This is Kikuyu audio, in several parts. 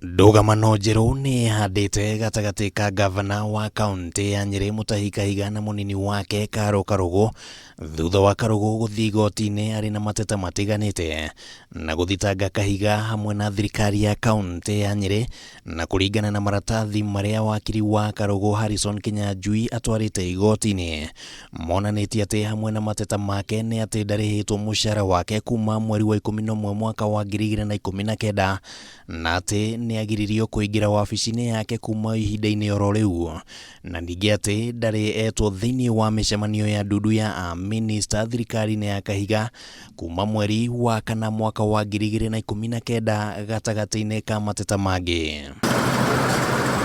Ndũgamano njerũ nĩ ĩhandĩte gatagatĩ ka ngavana wa kaũntĩ ya Nyĩrĩ Mutahi Kahiga na mũnini wake Karo Karũgũ thutha wa Karũgũ gũthiĩ igoti-inĩ arĩ na mateta matiganĩte na gũthitanga Kahiga hamwe na thirikari ya kaũntĩ ya Nyĩrĩ. Na kũringana na maratathi marĩa wakiri wa Karũgũ Harrison Kinyanjui atwarĩte igoti-inĩ, monanĩtie atĩ hamwe na mateta make nĩ atĩ ndarĩhĩtwo mũcara wake kuma mweri wa 11 mwaka wa 2019 na atĩ nĩ agiririo kũingĩra wabici-inĩ yake kuma ihinda-inĩ oro rĩu, na ningĩ atĩ ndarĩ etwo thĩinĩ wa mĩcemanio ya ndundu ya amĩnĩsta thirikari-inĩ ya Kahiga kuma mweri wa kana mwaka wa 2019 gatagatĩ-inĩ ka mateta mangĩ.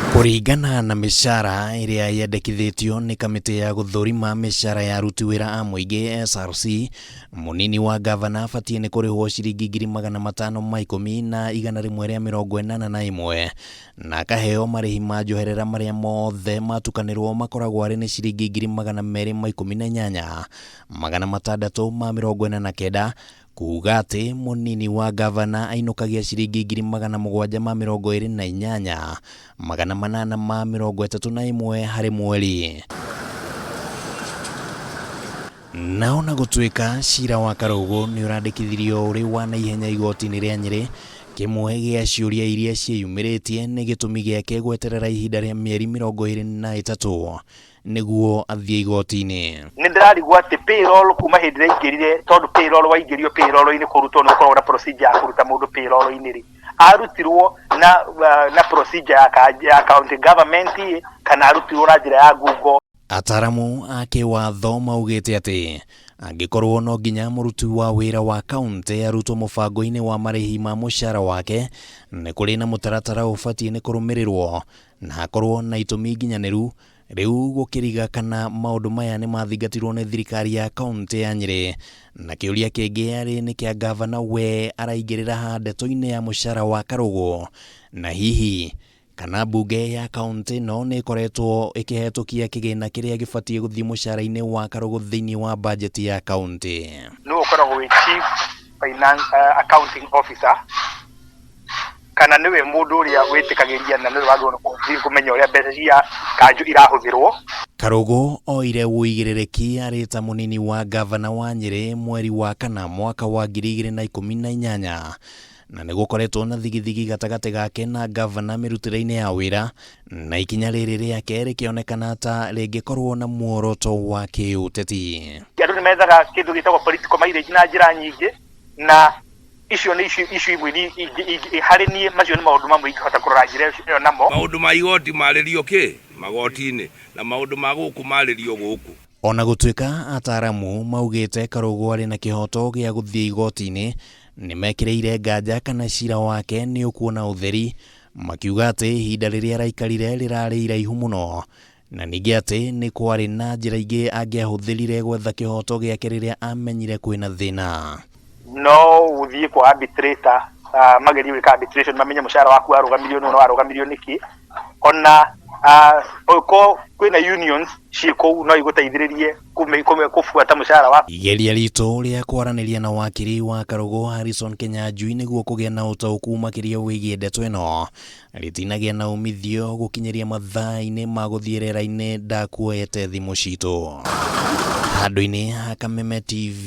Kũringana na mĩcara ĩrĩa yendekithĩtio nĩ kamĩtĩ ya gũthũrima mĩcara ya aruti wĩra a mũingĩ SRC, mũnini wa ngavana abatiĩ nĩ kũrĩhwo ciringi 510,181 na akaheo marĩhi ma njoherera marĩa mothe matukanĩrwo makoragwo arĩ nĩ ciringi 218,649, kuga atĩ mũnini wa ngavana ainũkagia ciringi 728,831 harĩ mweri. Na ona gũtuĩka cira wa Karũgũ nĩ ũrandĩkithirio ũrĩ wa naihenya igoti-inĩ rĩa Nyĩrĩ, kĩmwe gĩa ciũria iria ciĩyumĩrĩtie nĩ gĩtũmi gĩake gweterera ihinda rĩa mĩeri 23 nĩguo athiĩ igoti-inĩ. Nĩ ndĩrarigwo atĩ payroll kuma hĩndĩ ĩrĩa aingĩrire, tondũ payroll waingĩrio payroll-inĩ kũrutwo nĩ gũkoragwo na procedure ya kũruta mũndũ payroll-inĩ rĩ, arutirwo na procedure ya county government kana arutirwo na njĩra ya ngungo. Ataramu a kĩwatho maugĩte atĩ angĩkorwo no nginya mũruti wa wĩra wa kaũntĩ arutwo mũbango-inĩ wa marĩhi ma mũcara wake, nĩ kũrĩ na mũtaratara ũbatiĩ nĩ kũrũmĩrĩrwo na hakorwo na itũmi nginyanĩru. Rĩu gũkĩriga kana maũndũ maya nĩ mathingatirwo nĩ thirikari ya kaũntĩ ya Nyĩrĩ. Na kĩũria kĩngĩ arĩ nĩ kĩa ngavana we araingĩrĩra ha ndeto-inĩ ya mũcara wa Karũgũ, na hihi kana mbunge ya kaũntĩ ĩno nĩ ĩkoretwo ĩkĩhetũkia kĩgĩna kĩrĩa gĩbatiĩ gũthiĩ mũcara-inĩ wa Karũgũ thĩinĩ wa bajeti ya kaũntĩ. Nĩwe ũkoragwo wĩ chief finance accounting officer, kana nĩwe mũndũ ũrĩa wĩtĩkagĩria na nĩwe wagĩrĩirwo nĩ kũmenya ũrĩa mbeca cia kanjũ irahũthĩrwo. Karũgũ oire ũigĩrĩrĩki arĩ ta mũnini wa ngavana wa Nyĩrĩ mweri wa kana mwaka wa 2018, na nĩ gũkoretwo na thigithigi gatagatĩ gake na ngavana mĩrutĩre-inĩ ya wĩra, na ikinya rĩrĩ rĩake rĩkĩonekana ta rĩngĩkorwo na muoroto wa kĩũteti. Andũ nĩ methaga kĩndũ gĩtagwo political mileage na njĩra nyingĩ, na icio nĩ icio imwe harĩ niĩ macio nĩ maũndũ mamwe ingĩhota kũrora njĩra ĩyo namo. Maũndũ ma igoti marĩrio kĩ magoti-inĩ, na maũndũ ma gũkũ marĩrio gũkũ. Ona gũtuĩka ataramu maugĩte Karũgũ arĩ na kĩhoto gĩa gũthiĩ igoti-inĩ, nĩ mekĩrĩire nganja kana cira wake nĩ ũkuona ũtheri, makiuga atĩ ihinda rĩrĩa araikarire rĩrarĩ iraihu mũno, na ningĩ atĩ nĩ kwarĩ na njĩra ingĩ angĩahũthĩrire gwetha kĩhoto gĩake rĩrĩa amenyire kwĩna thĩna. No ũthiĩ kwa arbitrator, magerie gwĩka arbitration mamenye mũcara waku warũgamirio nũ na warũgamirio nĩkĩ. Ona ũkorwo kwĩna unions ciĩ kũu no igũteithĩrĩrie kũbuata mũcara waku. Igeria ritũ rĩa kwaranĩria na wakiri wa Karũgũ Harrison Kinyanjui nĩguo kũgĩa na ũtaũku makĩria wĩgiĩ ndeto ĩno rĩtinagĩa na umithio gũkinyĩria mathaa-inĩ ma gũthiĩ rĩera-inĩ ndakuoete thimũ citũ. Handũ-inĩ ha Kameme TV.